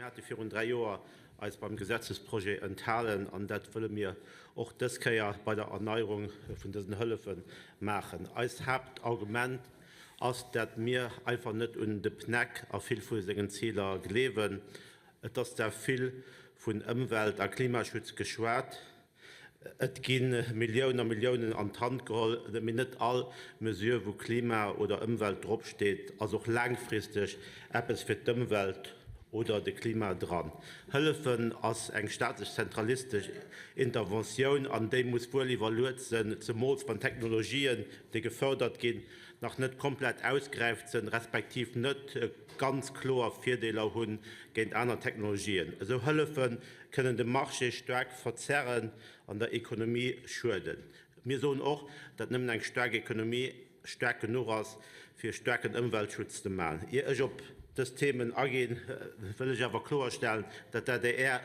Mir hate virun 3 Joer eis beim Gesetzesprojet enthalen an dat wëlle mir och dës Kéier bei der Erneierung vun dësen Hëllefe maachen. Eist Haaptargument ass, dat mir einfach net un de PNEC a vill vu sengen Ziler gleewen. Et ass zwar vill vun Ëmwelt a Klimaschutz geschwat, et gi Milliounen a Milliounen an d'Hand geholl, mee net all Mesure, wou Klima oder Ëmwelt dropsteet, ass och laangfristeg eppes fir d'Ëmwelt oder de Klima dran. Hëllefen ass eng staatlech zentralistesch Interventioun an déi muss wuel iwwerluet sënn, zemools wann Technologien, déi gefördert ginn, nach net komplett ausgeräift sënn, respektiv net ganz kloer Virdeeler hu géint aner Technologien. Esou Hëllefe kënnen de Marché staark verzerren an der Ekonomie schueden. Mir soen och, datt nëmmen eng staark Ekonomie staark genuch ass, fir staarken Ëmweltschutz ze maachen. Ier ech op dës Themen aginn, wëll ech awer kloerstellen, datt d'ADR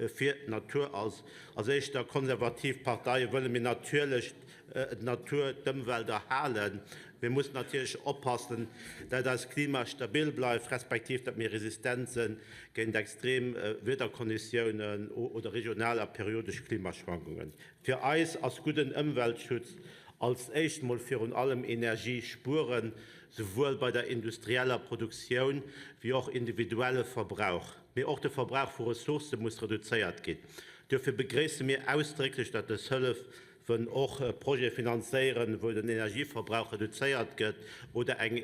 fir d'Natur ass. Als éischter konservativ Partei wëlle mir natierlech d'Natur, d'Ëmwelt erhalen. Mir mussen natierlech oppassen, dat eist Klima stabil bleift, respektiv dat mir resistent sënn géint extrem Wiederkonditiounen oder regional a periodesch Klimaschwankungen. Fir eis ass gudden Ëmweltschutz als éischt mol virun allem Energie spueren, souwuel bei der industrieller Produktioun wéi och individuelle Verbrauch. Mee och de Verbrauch vu Ressourcë muss reduzéiert ginn. Duerfir begréisse mir ausdrécklech, dat dës Hëllefen och Projete finanzéieren, wou den Energieverbrauch reduzéiert gëtt oder eng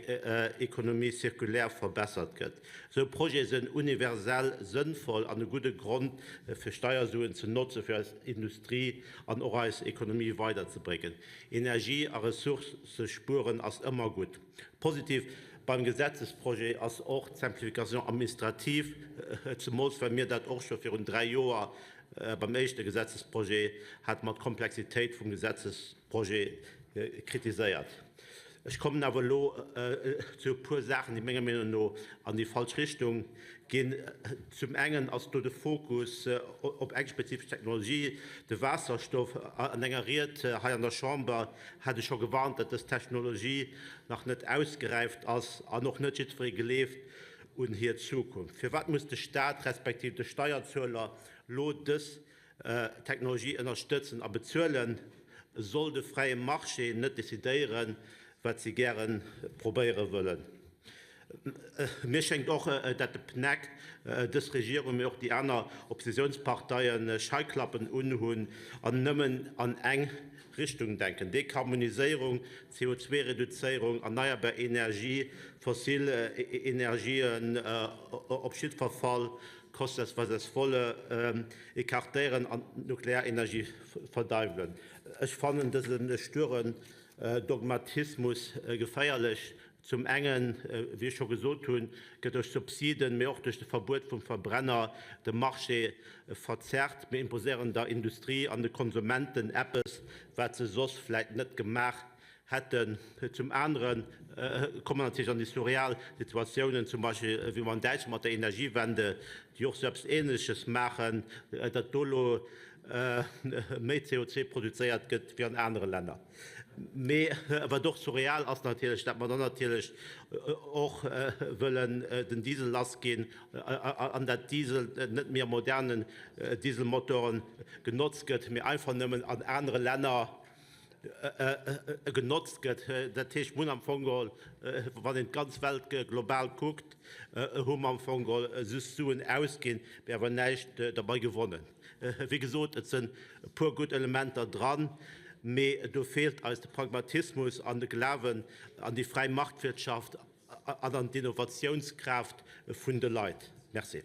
Économie circulaire verbessert gëtt. Esou Projete sinn universell sënnvoll an e gudde Grond, fir Steiersuen ze notze fir eis Industrie an och eis Ekonomie weiderzebréngen. Energie a Ressourcë spueren ass ëmmer gutt. Positiv beim Gesetzesprojet ass och d'Simplification administrative, zemools well mir dat och scho virun 3 Joer beim éischte Gesetzesprojet hate mer d'Komplexitéit vum Gesetzesprojet kritiséiert. Ech kommen awer elo zu e puer Saachen, déi menger Meenung no an déi falsch Richtung ginn. Zum engen ass do de Fokus op eng spezifesch Technologie, de Waasserstoff. An enger Ried hei an der Chamber hat ech scho gewarnt, datt dës Technologie nach net ausgeräift ass an och net jiddweree gleeft un hir Zukunft. Firwat muss de Staat respektiv de Steierzueler lo dës Technologie ënnerstëtzen a bezuelen? Soll de fräie Marché net decidéieren, wat si gäre probéiere wëllen? Mir schéngt och, dat de PNEC, dës Regierung, mee och déi aner Oppositiounsparteien Scheiklappen unhunn an nëmmen an eng Richtung denken, Dekarboniséierung, CO2-Reduzéierung, erneierbar Energie, fossil Energien op jiddwer Fall, koste es was es wolle, écartéieren an d'Nuklearenergie verdeiwelen. Ech fannen dëse sturen Dogmatismus geféierlech. Zum engen, wéi ech scho gesot hunn, gëtt duerch Subsiden, mee och duerch de Verbuet vum Verbrenner de Marché verzerrt. Mir imposéieren der Industrie an de Konsumenten eppes, wat se soss vläit net gemaach hätten. Zum anere komme mer natierlech an déi surreal Situatiounen, zum Beispill wéi mer an Däitschland mat der Energiewende, déi och sou eppes Ähnleches maachen, datt do elo méi CO2 produzéiert gëtt wéi an anere Länner. Mee wat och surreal ass natierlech, datt mer dann natierlech och wëllen den Diesel lassginn an dat Diesel net méi a modernen Dieselmotoren genotzt gëtt, mee einfach nëmmen an anere Länner genotzt gëtt. Dat heescht, mir hunn am Fong geholl, wann een d'ganz Welt global kuckt, hu mer am Fong geholl just Suen ausginn, mee awer näischt derbei gewonnen. Wéi gesot, et sënn e puer gutt Elementer dran, mee do feelt eis de Pragmatismus an de Glawen an déi fräi Marktwirtschaft an an d'Innovatiounskraaft vun de Leit. Merci.